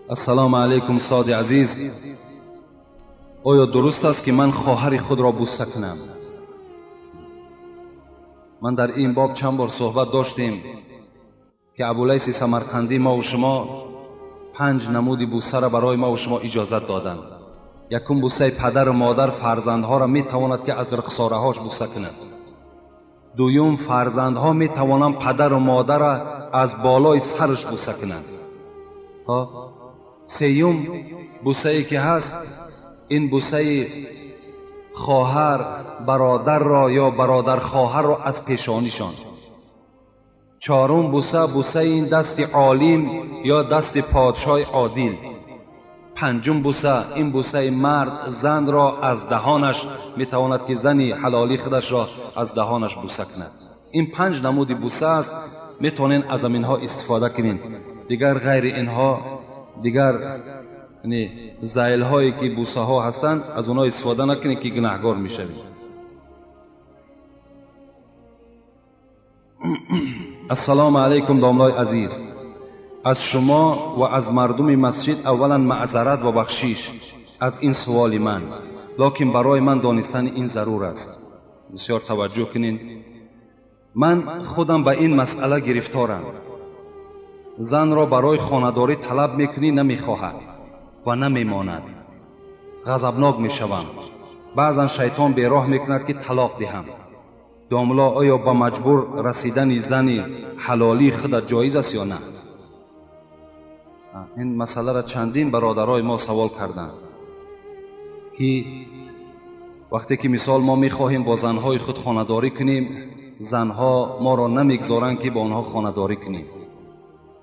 Ассалому алайкум, устоди азиз. Оё дуруст аст, ки ман хоҳари худро бӯса кунам? Ман дар ин боб чанд бор суҳбат доштем, ки Абулайси Самарқандӣ мову шумо панҷ намуди бӯсаро барои мову шумо иҷозат доданд. Якум, бӯсаи падару модар фарзандҳоро метавонад, ки аз рухсораҳош бӯса кунад. Дуюм, фарзандҳо метавонанд падару модарро аз болои сараш бӯса кунанд. Сеюм бӯсае ки ҳаст, ин бӯсаи хоҳар бародарро ё бародар хоҳарро аз пешонишон. Чорум бӯса, бӯсаи ин дасти олим ё дасти подшоҳи одил. Панҷум бӯса, ин бӯсаи мард занро аз даҳонаш метавонад, ки зани ҳалолии худашро аз даҳонаш бӯса кунад. Ин панҷ намуди бӯса аст, метавонед аз аминҳо истифода кунед. Дигар ғайри инҳо, дигар зайлҳое ки бӯсаҳо ҳастанд, аз онҳо истифода накунед, ки гунаҳгор мешавед. Ассалому алайкум, домлои азиз. Аз шумо ва аз мардуми масҷид аввалан маъзарат ва бахшиш аз ин суоли ман, лекин барои ман донистани ин зарур аст. Бисёр таваҷҷӯҳ кунед. Ман худам ба ин масъала гирифторам. Занро барои хонадорӣ талаб мекунӣ, намехоҳад ва намемонад. Ғазабнок мешавам. Баъзан шайтон бероҳ мекунад, ки талоқ диҳам. Домло, оё ба маҷбур расидани зани ҳалолии худат ҷоиз аст ё на? Ин масъаларо чандин бародарои мо савол карданд, ки вақте ки мисол мо мехоҳем бо занҳои худ хонадорӣ кунем, занҳо моро намегзоранд, ки бо онҳо хонадорӣ кунем.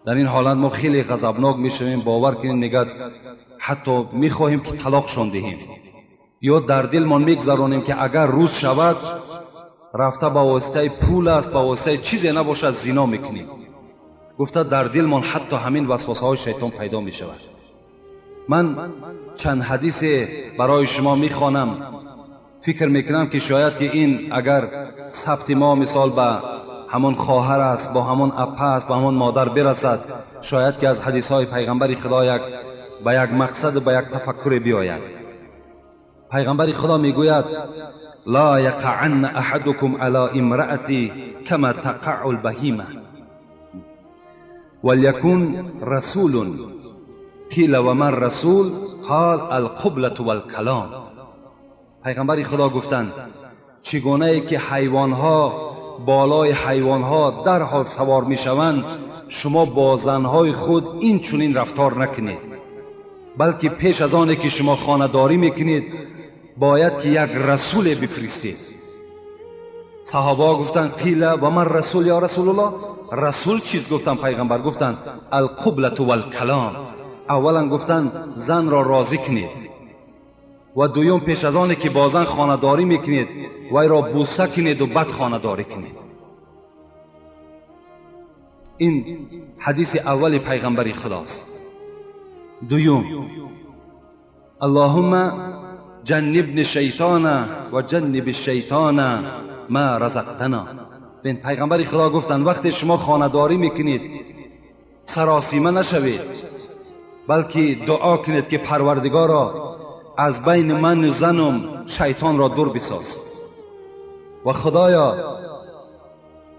Дар ин ҳолат мо хеле ғазабнок мешавем, бовар кунем, мегӯяд, ҳатто мехоҳем, ки талоқшон диҳем, ё дар дилмон мегзаронем, ки агар рӯз шавад, рафта ба воситаи пул аст, ба воситаи чизе набошад, зино мекунем. Гуфта, дар дилмон ҳатто ҳамин васвасаҳои шайтон пайдо мешавад. Ман чанд ҳадисе барои шумо мехонам. Фикр мекунам, ки шояд ки ин агар сабти мо мисол ба ҳамон хоҳар аст, бо ҳамон апа аст, ба ҳамон модар бирасад, шояд ки аз ҳадисҳои пайғамбари Худо як ба як мақсаду ба як тафаккуре биёяд. Пайғамбари Худо мегӯяд: ла яқаанна аҳадукум ала имраати кама тақаъу лбаҳима валякун расулун. Қила ва ман расул? Қол алқублату валкалом. Пайғамбари Худо гуфтанд: чӣ гунае ки ҳайвонҳо болои ҳайвонҳо дарҳол савор мешаванд, шумо бо занҳои худ ин чунин рафтор накунед, балки пеш аз оне ки шумо хонадорӣ мекунед, бояд ки як расуле бифиристед. Саҳобаҳо гуфтанд: қила ва ман расул ё Расулуллоҳ? Расул чист? Гуфтанд. Пайғамбар гуфтанд: алқублату валкалом. Аввалан, гуфтанд, занро розӣ кунед ва дуюм, пеш аз оне ки бо зан хонадорӣ мекунед, вайро бӯса кунеду баъд хонадорӣ кунед. Ин ҳадиси аввали пайғамбари Худост. Дуюм: аллоҳумма ҷаннибни шайтона ва ҷанниби шайтона ма разақтана. Бин, пайғамбари Худо гуфтанд: вақте шумо хонадорӣ мекунед, саросима нашавед, балки дуо кунед, ки Парвардигоро, аз байни ману занум шайтонро дур бисоз ва Худоё,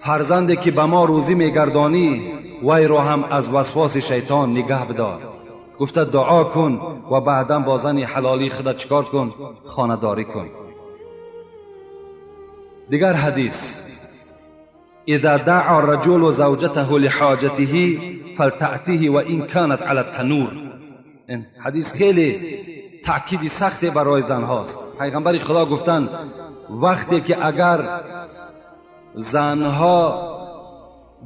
фарзанде ки ба мо рӯзӣ мегардонӣ, вайро ҳам аз васвоси шайтон нигаҳ бидор. Гуфта, дуо кун ва баъдан бо зани ҳалолии худа чикор кун? Хонадорӣ кун. Дигар ҳадис: إذا دعا الرجل زوجته لحاجته فلتأته وإن كانت على التنور. این حدیث خیلی تأکیدی سختی برای زنهاست. پیغمبر خدا گفتند: وقتی که اگر زنها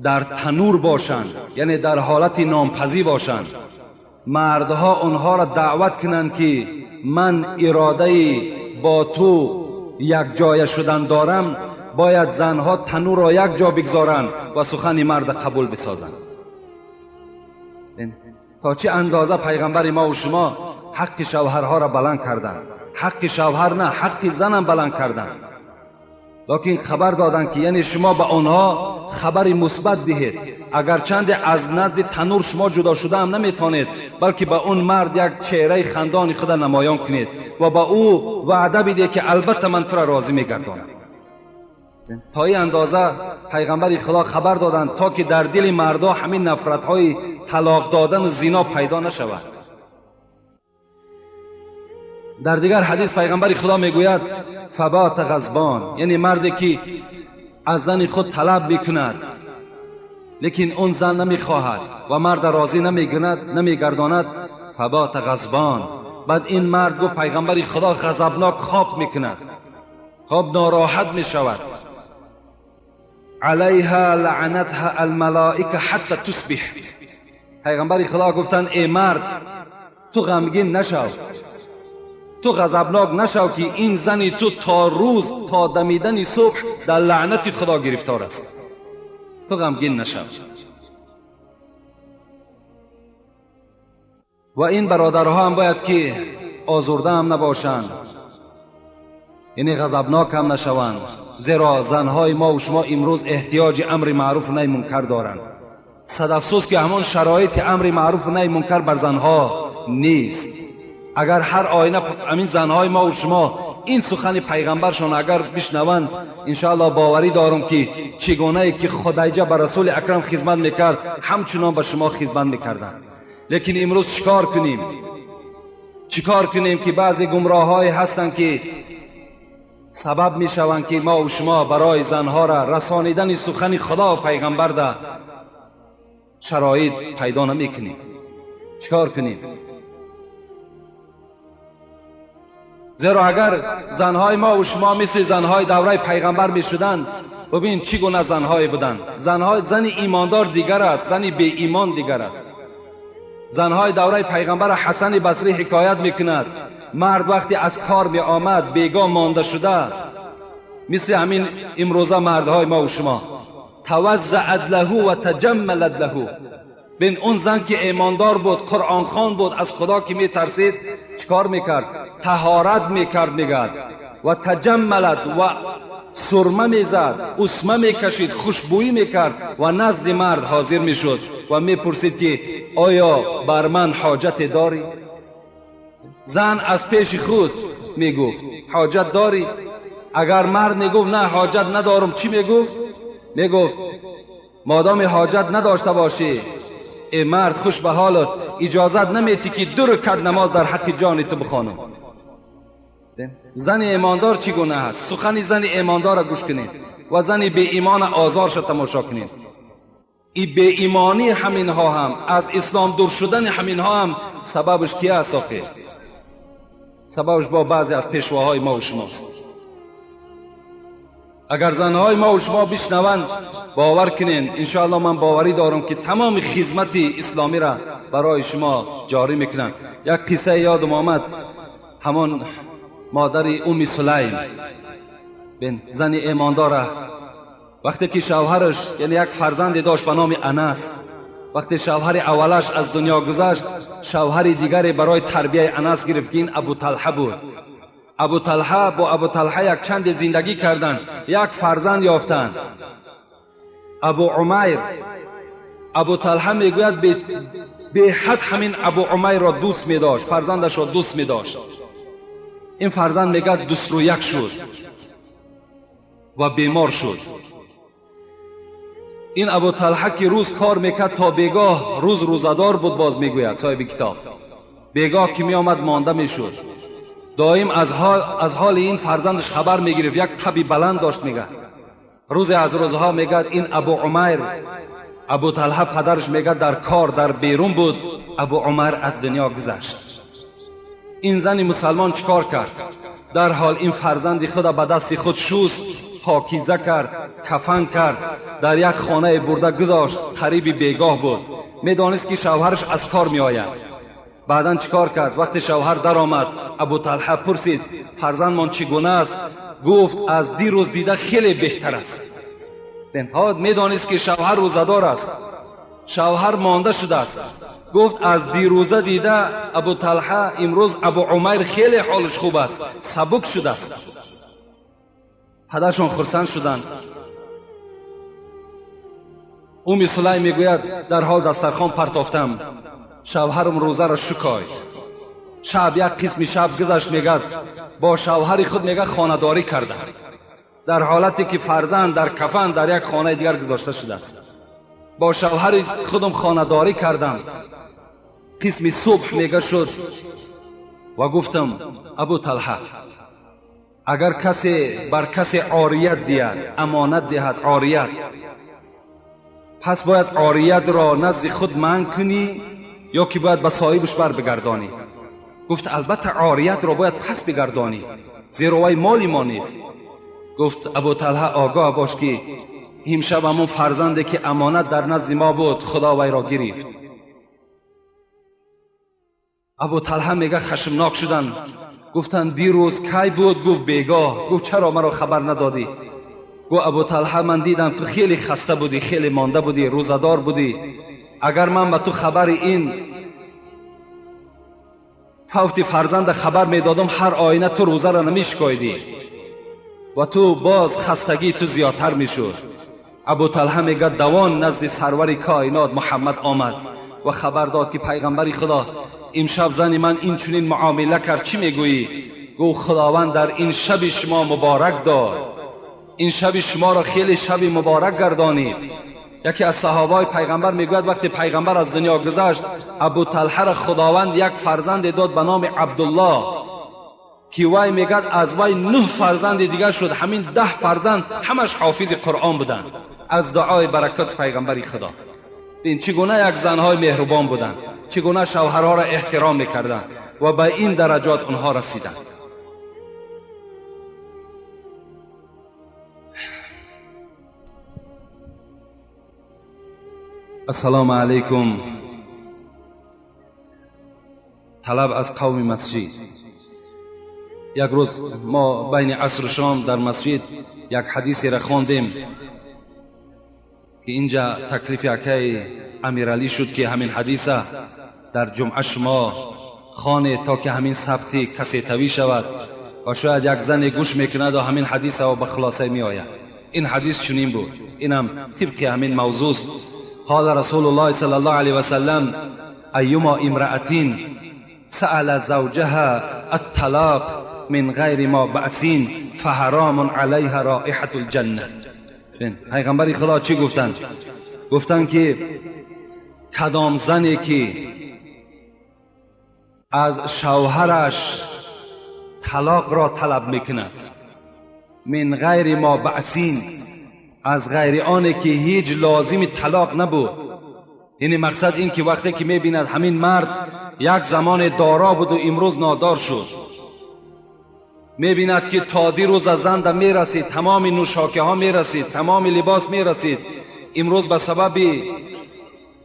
در تنور باشند، یعنی در حالت نانپزی باشند، مردها آنها را دعوت کنند که من اراده با تو یک جای شدن دارم، باید زنها تنور را یک جا بگذارند و سخن مرد قبول بسازند. تا چه اندازه پیغمبر ما و شما حق شوهرها را بلند کردند. حق شوهر نه، حق زنم بلند کردند. Лекин хабар доданд, ки яъне шумо ба онҳо хабари мусбат диҳед. Агарчанде аз назди танур шумо ҷудо шуда ҳам наметавонед, балки ба он мард як чеҳраи хандони худа намоён кунед ва ба ӯ ваъда бидиҳед, ки албатта ман тура розӣ мегардонам. То ин андоза пайғамбари Худо хабар доданд, то ки дар дили мардҳо ҳамин нафратҳои талоқ додану зино пайдо нашавад. Дар дигар ҳадис пайғамбари Худо мегӯяд: фабат ғазбон, яъне марде ки аз зани худ талаб мекунад, лекин он зан намехоҳад ва марда розӣ намегардонад. Фабат ғазбон. Баъд ин мард гуфт пайғамбари Худо ғазабнок хоб мекунад, хоб нороҳат мешавад. Алайҳа лаънатҳа алмалоика ҳатта тусбиҳ. Пайғамбари Худо гуфтанд: эй мард, ту ғамгин нашав, ту ғазабнок нашав, ки ин зани ту то рӯз, то дамидани субҳ дар лаънати Худо гирифтор аст. Ту ғамгин нашав. Ва ин бародарҳо ҳам бояд ки озурда ҳам набошанд, яъне ғазабнок ҳам нашаванд, зеро занҳои мо ва шумо имрӯз эҳтиёҷи амри маъруфу наҳи мункар доранд. Сад афсӯс, ки ҳамон шароити амри маъруфу наҳи мункар бар занҳо нест. Агар ҳар оина ҳамин занҳои мо ва шумо ин сухани пайғамбаршон агар бишнаванд, иншоаллоҳ боварӣ дорам, ки чӣ гунае ки Худайҷа ба расули акрам хизмат мекард, ҳамчунон ба шумо хизмат мекарданд. Лекин имрӯз чикор кунем? Чикор кунем, ки баъзе гумроҳҳое ҳастанд, ки сабаб мешаванд, ки мо ва шумо барои занҳоро расонидани сухани Худо ва пайғамбар да шароит пайдо намекунем. Чикор кунем? Зеро агар занҳои мо ва шумо мисли занҳои давраи пайғамбар мешуданд, бибин чӣ гуна занҳое буданд. Зани имондор дигар аст, зани беимон дигар аст. Занҳои давраи пайғамбар Ҳасани Басрӣ ҳикоят мекунад: мард вақте аз кор меомад, бегоҳ монда шуда, мисли ҳамин имрӯза мардҳои мо ва шумо, таваззаат лаҳу ва таҷаммалат лаҳу. Бин, он зан ки имондор буд, қуръонхон буд, аз Худо ки метарсид, чикор мекард? Таҳорат мекард, мегӯяд, ва таҷаммалат, ва сурма мезад, усма мекашид, хушбӯӣ мекард ва назди мард ҳозир мешуд ва мепурсид, ки оё бар ман ҳоҷате дорӣ? Зан аз пеши худ мегуфт: ҳоҷат дорӣ? Агар мард мегуфт: на, ҳоҷат надорам, чӣ мегуфт? Мегуфт: модоми ҳоҷат надошта бошӣ, эй мард, хуш ба ҳолат, иҷозат наметӣ, ки ду ракат намоз дар ҳаққи ҷони ту бихонам. Зани имондор чӣ гуна аст? Сухани зани имондорро гӯш кунед ва зани беимона озорша тамошо кунед. И беимонӣ ҳаминҳо ҳам, аз ислом дур шудани ҳаминҳо ҳам сабабаш ки аст? Охир сабабаш бо баъзе аз пешвоҳои мо ва шумост. Агар занҳои мо ва шумо бишнаванд, бовар кунед, иншоаллоҳ ман боварӣ дорам, ки тамоми хизмати исломиро барои шумо ҷорӣ мекунанд. Як қиссае ёдам омад, ҳамон модари Умми Сулайм, бин, зани имондора, вақте ки шавҳараш, яъне як фарзанде дошт ба номи Анас, вақте шавҳари аввалаш аз дунё гузашт, шавҳари дигаре барои тарбияи Анас гирифт, ки ин Абу Талҳа буд. Абу Талҳа бо Абу Талҳа як чанде зиндагӣ карданд, як фарзанд ёфтанд, Абу Умайр. Абу Талҳа мегӯяд, беҳад ҳамин Абу Умайрро дӯст медошт, фарзандашро дӯст медошт. Ин фарзанд мегӯяд дӯстрӯяк шуд ва бемор шуд. Ин Абу Талҳа ки рӯз кор мекард то бегоҳ, рӯз рӯзадор буд, боз мегӯяд соҳиби китоб, бегоҳ ки меомад монда мешуд. Доим аз ҳоли ин фарзандаш хабар мегирифт, як таби баланд дошт. Мегӯяд рӯзе аз рӯзҳо, мегӯяд, ин Абу Умайр, Абу Талҳа падараш, мегӯяд, дар кор дар берун буд, Абу Умайр аз дунё гузашт. Ин зани мусалмон чӣ кор кард? Дарҳол ин фарзанди худа ба дасти худ шуст, покиза кард, кафан кард, дар як хонае бурда гузошт. Қариби бегоҳ буд, медонист, ки шавҳараш аз кор меояд. Баъдан чӣ кор кард? Вақте шавҳар даромад, Абу Талҳа пурсид: фарзандмон чӣ гуна аст? Гуфт: аз дирӯз дида хеле беҳтар аст. Медонист, ки шавҳар рӯзадор аст, шавҳар монда шудааст. Гуфт: аз дирӯза дида, Абу Талҳа, имрӯз Абу Умайр хеле ҳолаш хуб аст, сабук шудааст. Падаршон хурсанд шуданд. Уми Сулайм мегӯяд, дар ҳол дастархон партофтам, шавҳарам рӯзаро шукоид. Шаб як қисми шаб гузашт, мегӯяд бо шавҳари худ мегӯяд хонадорӣ кардам, дар ҳолате ки фарзанд дар кафан дар як хонаи дигар гузошта шудааст. Бо шавҳари худам хонадорӣ кардам. Қисми субҳ мега шуд ва гуфтам Абу Талҳа, агар касе бар касе орият диҳад, амонат диҳад орият, пас бояд ориятро назди худ манъ кунӣ ё ки бояд ба соҳибаш бар бигардонӣ? Гуфт албатта ориятро бояд пас бигардонӣ, зеро вай моли мо нест. Гуфт Абу Талҳа, огоҳ бош ки имшаб ҳамон фарзанде ки амонат дар назди мо буд, Худо вайро гирифт. Абу Талҳа мега хашмнок шуданд. Гуфтанд дирӯз кай буд? Гуфт бегоҳ. Гуфт чаро маро хабар надодӣ? Гуфт Абу Талҳа, ман дидам ту хеле хаста будӣ, хеле монда будӣ, рӯзадор будӣ. Агар ман ба ту хабари ин фавти фарзанда хабар медодам, ҳар оина ту рӯзаро намешикоидӣ ва ту боз хастагии ту зиёдтар мешуд. Абу Талҳа мегӯяд давон назди сарвари коинот Муҳаммад омад ва хабар дод ки пайғамбари Худо, имшаб зани ман инчунин муомила кард, чӣ мегӯӣ? Гуфт Худованд дар ин шаби шумо муборак дод, ин шаби шуморо хеле шаби муборак гардонид. Яке аз саҳобаҳои пайғамбар мегӯяд вақте пайғамбар аз дунё гузашт, Абу Талҳаро Худованд як фарзанде дод ба номи Абдуллоҳ, ки вай мегӯяд аз вай 9 фарзанди дигар шуд. Ҳамин 10 фарзанд ҳамаш ҳофизи Қуръон буданд аз дуои баракати пайғамбари Худо. Бин чӣ гуна як занҳои меҳрубон буданд, чӣ гуна шавҳарҳоро эҳтиром мекарданд ва ба ин дараҷот онҳо расиданд. Ассалому алайкум. Талаб аз қавми масҷид. Як рӯз мо байни асру шом дар масҷид як ҳадисеро хондем ки инҷа таклифи акаи Амиралӣ шуд ки ҳамин ҳадиса дар ҷумъа шумо хонед то ки ҳамин сабти касетавӣ шавад ва шояд як зане гӯш мекунад ва ҳамин ҳадиса ба хулоса меояд. Ин ҳадис чунин буд, инам тибқи ҳамин мавзӯст. قال رسول الله صلى الله عليه وسلم أيما امرأة سأل زوجها الطلاق من غير ما بأس فحرام عليها رائحة الجنة. پیغمبر خدا چی گفتند؟ گفتند که کدام زنی که از شوهرش طلاق را طلب میکند، من غیر ما بأس، از غیر آنه که هیچ لازمی طلاق نبود. یعنی مقصد این که وقتی که میبیند همین مرد یک زمان دارا بود و امروز نادار شد، میبیند که تا دیروز از زن میرسید، تمام نوشاکه ها میرسید، تمام لباس میرسید، امروز به سبب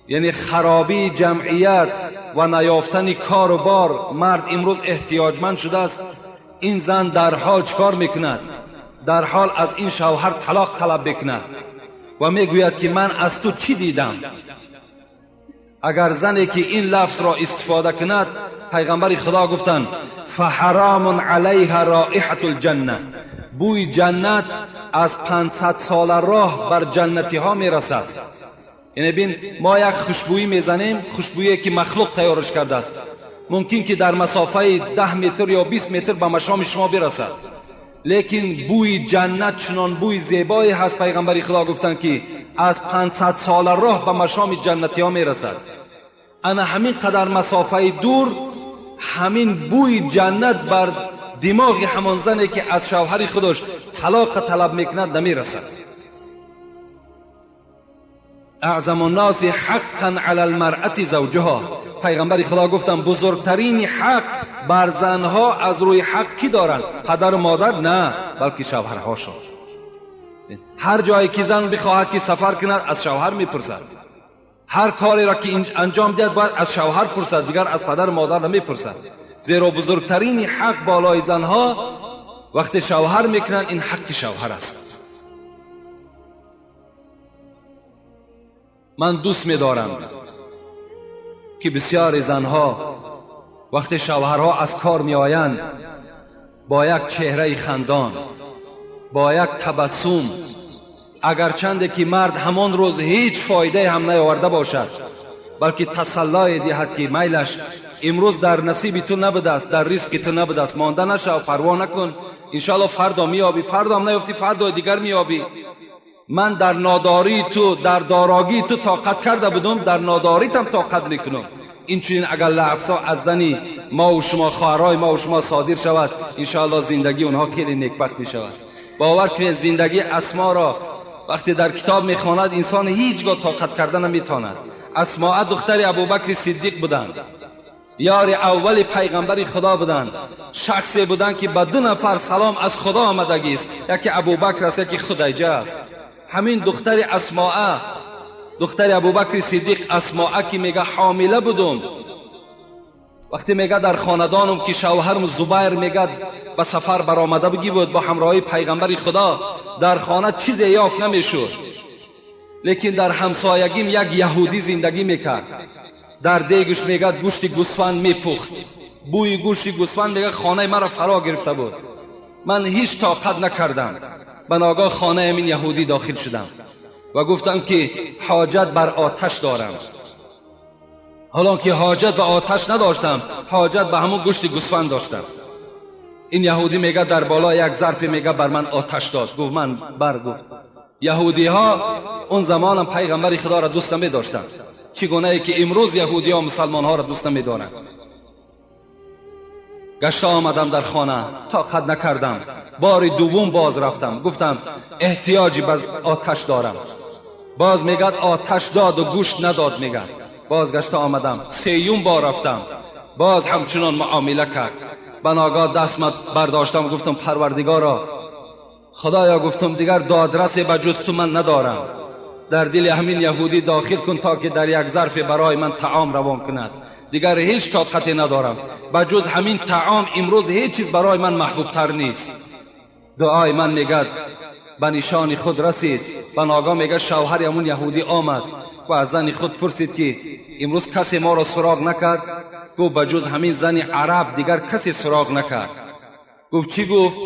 یعنی خرابی جمعیت و نیافتن کار و بار مرد امروز احتیاجمند شده است. این زن در حال چکار میکند؟ در حال از این شوهر طلاق طلب بکند و میگوید که من از تو چی دیدم؟ اگر زنی که این لفظ را استفاده کند، پیغمبر خدا گفتند فحرام علیها رائحة الجنه، بوی جنت از 500 سال راه بر جنتی ها میرسد. یعنی بین ما یک خوشبویی میزنیم، خوشبویی که مخلوق تیارش کرده است، ممکن که در مسافه 10 متر یا 20 متر به مشام شما برسد، لیکن بوی جنت چنان بوی زیبایی هست، پیغمبر خدا گفتند که از 500 سال راه به مشام جنتی ها میرسد. انا همین قدر مسافه دور همین بوی جنت بر دماغ همان زنی که از شوهر خودش طلاق طلب میکند نمیرسد. اعظم الناس حقا علی المرأة زوجها، پیغمبر خدا گفتند بزرگترین حق بر زنها از روی حق کی دارند؟ پدر و مادر نه، بلکه شوهرهاشان. هر جایی که زن بخواهد که سفر کند از شوهر میپرسد، هر کاری را که انجام دهد باید از شوهر پرسد، دیگر از پدر و مادر نمیپرسد. زیرا بزرگترین حق بالای زنها وقتی شوهر میکنند این حق شوهر است. من دوست میدارم که بسیاری زنها وقتی شوهرها از کار میآیند با یک چهره خندان، با یک تبسم، اگرچنده که مرد همان روز هیچ فایده هم نیاورده باشد، بلکه تسلای دهد که میلش امروز در نصیب تو نبوده است، در ریسک تو نبوده است، مانده نشو، پروا نکن، انشاءالله فردا میابی، فردا هم نیافتی فردا دیگر میابی. من در ناداری تو، در داراگی تو طاقت کرده بودم، در ناداریتم طاقت میکنم. این چنین اگر لفظا از زنی ما و شما، خواهرای ما و شما صادر شود، انشاءالله زندگی اونها خیلی نیکبخت میشود. باور کنید زندگی اسما را وقتی در کتاب میخواند انسان هیچگاه طاقت کرده نمیتواند. اسماء دختر ابوبکر صدیق بودند، یار اول پیغمبر خدا بودند، شخصی بودند که به 2 نفر سلام از خدا آمدگی است، یکی ابوبکر است، یکی خدیجه است. همین دختر اسماء، دختر ابوبکر صدیق اسماء که میگه حامله بودم، وقتی میگه در خاندانم که شوهرم زبیر میگه به سفر برآمده بگی بود با همراهی پیغمبر خدا، در خانه چیزی یافت نمیشد، لیکن در همسایگیم یک یهودی زندگی میکرد، در دیگش میگه گوشت گوسفند میپخت، بوی گوشت گوسفند میگه خانه مرا فرا گرفته بود، من هیچ طاقت نکردم، به ناگاه خانه این یهودی داخل شدم و گفتم که حاجت بر آتش دارم. حالا که حاجت به آتش نداشتم، حاجت به همون گوشت گوسفند داشتم. این یهودی میگه در بالا یک ظرف میگه بر من آتش داد. گفت من بر گفت. یهودی ها اون زمانم پیغمبر خدا را دوست نمی داشتند، چگونه ای که امروز یهودی ها مسلمان ها را دوست نمی دارند. گشت آمدم در خانه، طاقت نکردم، بار دوم باز رفتم، گفتم احتیاجی به آتش دارم. باز میگه آتش داد و گوشت نداد. میگه باز گشت آمدم، سیوم بار رفتم، باز همچنان معامله کرد. بناگاه دست برداشتم، گفتم پروردگارا، خدایا، گفتم دیگر دادرسی به جز تو من ندارم، در دل همین یهودی داخل کن تا که در یک ظرف برای من طعام روان کند، دیگر هیچ طاقتی ندارم، به جز همین طعام امروز هیچ چیز برای من محبوب تر نیست. دعای من میگه به نشان خود رسید. بناگاه میگه شوهر همون یهودی آمد و از زن خود پرسید که امروز کسی ما را سراغ نکرد؟ گفت به جز همین زن عرب دیگر کسی سراغ نکرد. گفت چی گفت؟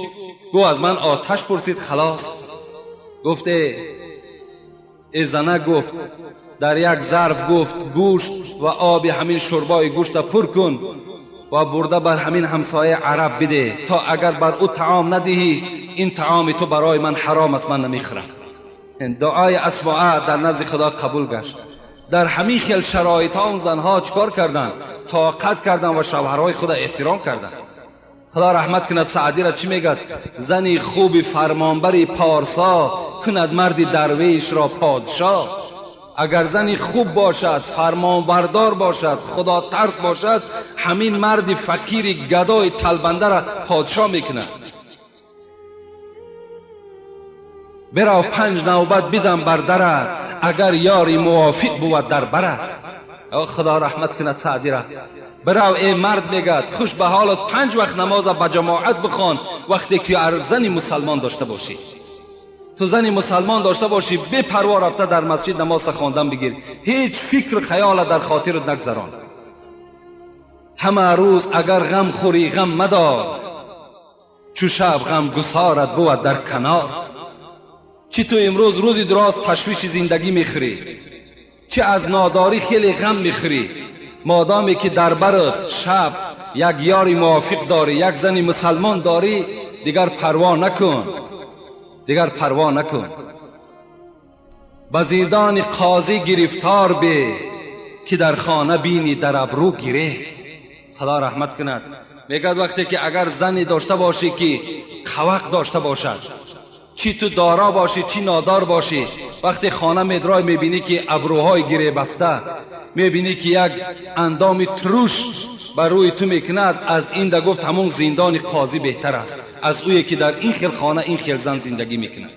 گفت از من آتش پرسید خلاص. گفت ای زنه، گفت در یک ظرف گفت گوشت و آب همین شربای گوشت پر کن و برده بر همین همسایه عرب بده، تا اگر بر او طعام ندهی این طعام تو برای من حرام است، من نمیخورم. دعای اسماء در نزد خدا قبول گشت. در همین خیل شرایط ها اون زنها چکار کردند؟ طاقت کردند و شوهرهای خدا احترام کردند. خدا رحمت کند سعدی را چی میگد؟ زنی خوب فرمانبری پارسا، کند مردی درویش را پادشاه. اگر زنی خوب باشد، فرمانبردار باشد، خدا ترس باشد، همین مرد فقیر گدای تلبنده را پادشاه میکند. برا 5 نوبت بزن بر درت، اگر یاری موافق بود در برت. خدا رحمت کند سعدی را. برو ای مرد میگد خوش به حالت 5 وقت نماز با جماعت بخوان وقتی که زنی مسلمان داشته باشی. تو زنی مسلمان داشته باشی، بی پروا رفته در مسجد نماز خواندن بگیر، هیچ فکر خیال در خاطرت نگذران. همه روز اگر غم خوری غم مدار، چو شب غم گسارت بود در کنار. چی تو امروز روزی دراز تشویش زندگی میخوری، چی از ناداری خیلی غم میخوری، مادامی که در برت شب یک یاری موافق داری، یک زنی مسلمان داری، دیگر پروا نکن، دیگر پروا نکن. به زندان قاضی گرفتار بی، که در خانه بینی در ابرو گیره. خدا رحمت کند. میگد وقتی که اگر زنی داشته باشی که قوق داشته باشد، چی تو دارا باشی چی نادار باشی، وقتی خانه میدرای میبینی که ابروهای گره بسته، میبینی که یک اندام تروش بر روی تو میکند، از این ده گفت همون زندان قاضی بهتر است از اویی که در این خیل خانه این خیل زن زندگی میکند.